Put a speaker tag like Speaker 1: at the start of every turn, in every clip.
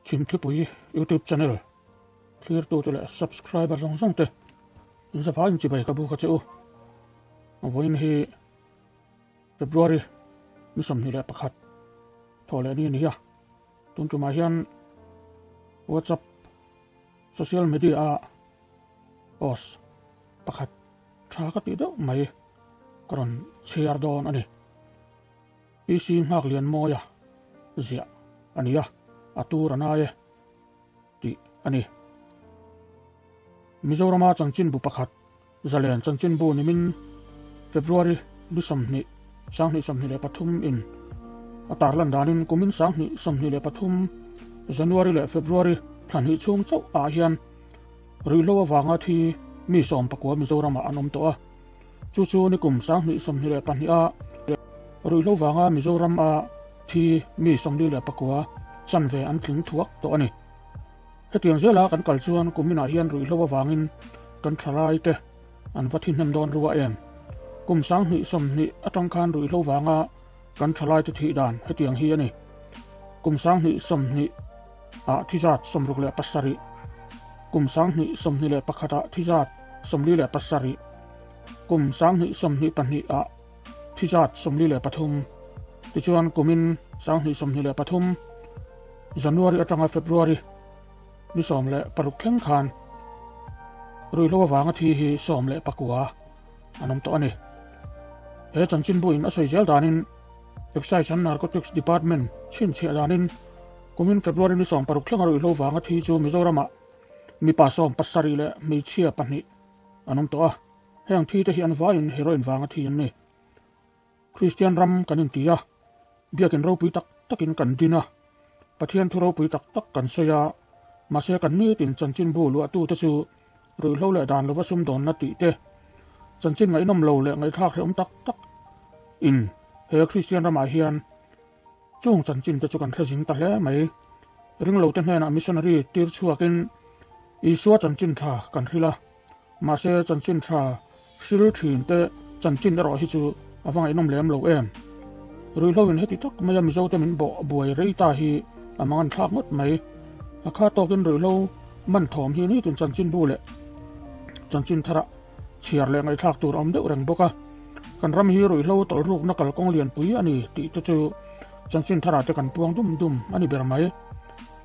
Speaker 1: Chhimthlipui YouTube channel thlirtute leh subscriber zawng zawng te inzavai inchibai ka buk a che u. Vawiin hi February ni 21 thawh leh ni a ni a, tun tumah hian WhatsApp social media a post pakhat tha ka tih deuh mai ka rawn chhiar dawn a ni. PC nghak lian mawia ziah a ni a, a tur a nai e tih a ni. Mizorama chanchinbu pakhat Zalen chanchinbu nimin February ni 20, 2023 in a tarlan danin kumin 2023 January leh February thla hnih chhung chauh ah hian ruihhlo avanga thi mi 19 Mizoramah an awm tawh a. Chu chu nikum 2022 a ruihhlo vanga Mizoram a thi mi 49 chanve an tling thuak tawh a ni. Hetiang zela kan kal chuan kuminah hian ruihhlo avangin kan thalai te an va thi hnem dawn rua em? Kum 2020 atang khan ruihhlo vanga kan thalai te thih dan hetiang hi a ni. Kum 2020 ah thi zat 67, kum 2021 ah thi zat 47, kum 2022 ah thi zat 43, tichuan kumin 2023 January atanga February ni 16 thleng khan ruihhlo avanga thi hi 19 an awm tawh a ni. He chanchinbu in a sawi zel danin Excise and Narcotics Department chhinchhiah danin kumin February ni 16 thlenga ruihhlo vanga thi chu Mizoramah mipa 17 leh hmeichhia 2 an awm tawh a. Heng thi te hi an vaiin heroin vanga thi an ni. Kristian ram kan inti a, biakin ropui tak takin kan din a, Pathian thu ropui tak tak kan sawi a, mahse kan nitin chanchinbu luahtute chu ruihhlo leh dan lova sumdawnna tih te, chanchin ngaihnawm lo leh ngaihthlak hrehawm tak tak in he Kristian ramah hian chung chanchin te chu kan hre zing ta hle mai. Ringlote hnenah missionary tir chhuakin Isua chanchin tha kan hrilh a. Mahse chanchin tha hril thin te chanchin erawh hi chu a va ngaihnawm lem lo em. Ruihhlo in heti tak maia Mizo te min bawh buai rei ta hi a mangan thlak ngawt mai. A kha tawkin ruihhlo man thawm hi nitin chanchin bu leh chanchin thara chhiar leh ngaihthlak tur a awm deuh reng bawk a. Kan ram hi ruihhlo tawlhrukna kalkawng lianpui a ni tih te chu chanchin thara te kan puang dum dum a ni ber mai.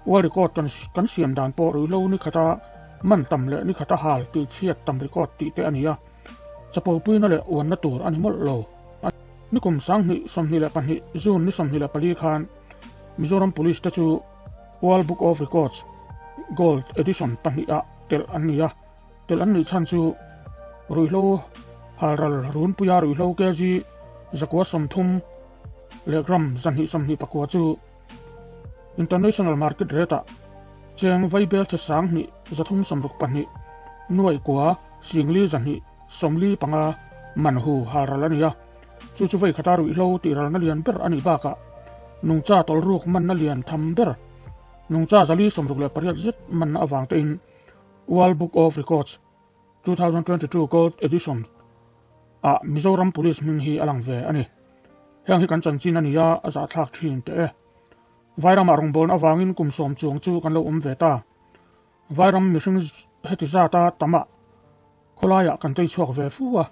Speaker 1: World record kan siam dan pawh ruihhlo ni khata man tam leh ni khata hal tih chhiat tam record tih te a ni a, chapo puina leh uanna tur a ni mawlh lo. Nikum 2022 June ni 24 khan Mizoram Police te chu World Book of Records Gold Edition pahnih ah telh an ni a, telh an nih chhan chu ruihhlo halral runpuia ruihhlo kg 130 leh gram 229 chu International market rate ah cheng vaibel che 2362 nuai kua singli 245 man hu halral a ni a, chu chu vei khata ruihhlo tih ralna lian ber a nih bakah nungcha tawlhruk manna lian tham ber nungcha 468 zet manna avang tein World Book of Records 2022 Gold Edition ah Mizoram Police hming hi a lang ve a ni. Heng hi kan chanchin a ni a, a zahthlak thin teh e. Vairamah rawngbawlna avangin kum 10 chuang chu kan lo awm ve ta. Vairam mihring heti zata tamah khawlaiah kan tei chhuak ve fu a,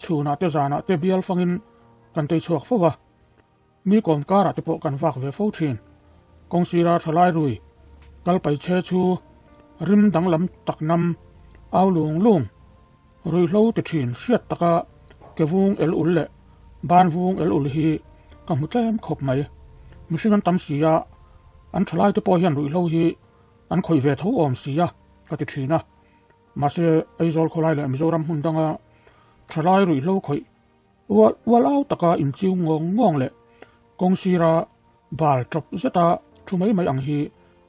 Speaker 1: chhunah te zanah te bial fangin kan tei chhuak fo va. Mi kawm karah te pawh kan vak ve fo thin. Kawngsira thalai rui kal pai che chu rim danglam tak nam au lung lung ruihhlo ti thin hriat taka ke vung el ul leh ban vung el ul hi ka hmu tlem khawp mai. Mihring an tam si a, an thalai te pawh hian ruihhlo hi an khawih ve tho awm si a ka ti thin a. Mahse Aizawl khawlai leh Mizoram hmun danga thalai ruihhlo khawih Ual au taka inchiu ngawng ngawng leh kawng sira bal tawp zeta thu mai mai ang hi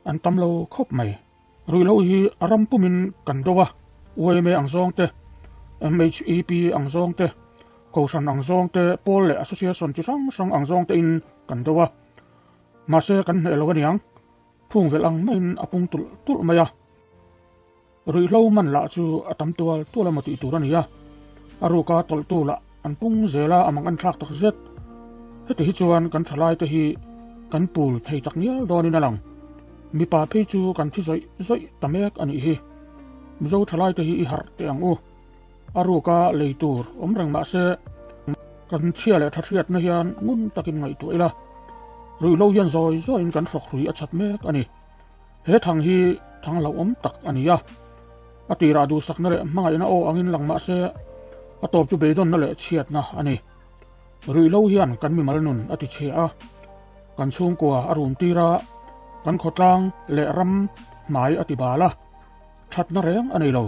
Speaker 1: an tam lo khawp mai. Ruihhlo hi a ram pumin kan do a, YMA ang zawng te, MHEP ang zawng te, Kohhran ang zawng te, pawl leh association chi hrang hrang ang zawng tein kan do a. Mahse kan hneh lo aniang, phung velh ang maiin a pung tulh tulh mai a. Ruihhlo man lah chu a tam tual tual emaw tih tur a ni a, a ruka tawlhtu lah an pung zel a, a mang an thlak tak zet. Heti hi chuan kan thalai te hi kan pul thei tak ngial dawnin a lang. Mipa phei chu kan thi zawih zawih ta mek a nih hi. Mizo thalaite hi i harh teh ang u. A ruka lei tur awm reng mah se, kan chhia leh tha hriatna hian ngun takin ngaihtuah ila, ruihhlo hian zawi zawiin kan hrawk hrui a chhat mek a ni. He thang hi thang hlauhawm tak a ni a. A tirah duhsakna leh hmangaihna aw angin lang mah se, a tawp chu beidawnna leh chhiatna a ni. Ruihhlo hian kan mimal nun a ti chhe a, kan chhungkua a run tir a, kan khawtlang leh ram hmai a ti bal a, thatna reng a nei lo.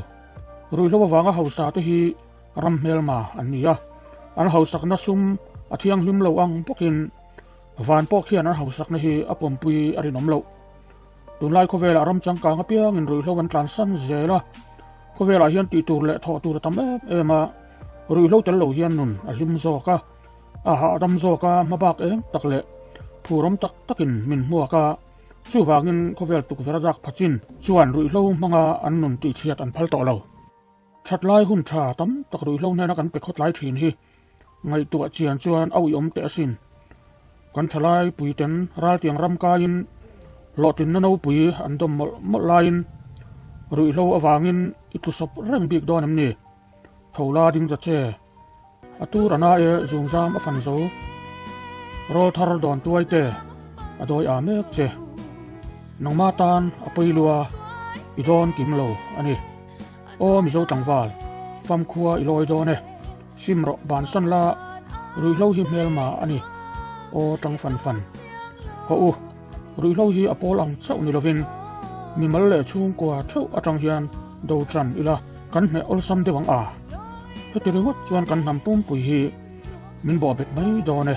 Speaker 1: Ruihhlo avanga hausa te hi ram hmelma an ni a, an hausakna sum a thianghlim lo ang bawkin van pawh khian an hausakna hi a pawmpui a rinawm loh. Tunlai khawvelah ram changkang apiangin ruihhlo an tlansan zel a, khawvelah hian tih tur leh thawh tur a tam em em a, ruihhlo tel lo hian nun a hlim zawk a, a hahdam zawk a, hmabak eng tak leh phurawm tak takin min hmuak a, chuvangin khawvel tukverh a dak phachin chuan ruihhlo hmanga an nun tihchhiat an phal tawh lo. Thatlai hun tha tam tak ruihhlo hnena kan pe khawtlai thin hi ngaihtuah chian chuan a uiawm teh asin. Kan thalai puiten raltiang ram kaiin hlawhtlinna nopui an dawm mawlh mawlh laiin ruihhlo avangin i tlusawp reng bik dawn em ni? Tho la ding ta che. A tur a na e zungzam a fan zo. Rawl thar dawn tuai te a dawi a mek che. Nangma tan a pawi lua i dawn kim lo a ni. Aw Mizo tlangval, famkhua i lawi dawn e. Sim rawh bansan la, ruihhlo hi hmelma a ni. Aw tang fan fan. Haw u, ruihhlo hi a pawl ang chauh ni lovin mimal leh chhungkua theuh atang hian do tan ila kan hneh awlsam deuh ang a. Heti ringawt chuan kan hnam pumpui hi min bawhbet mai dawn e.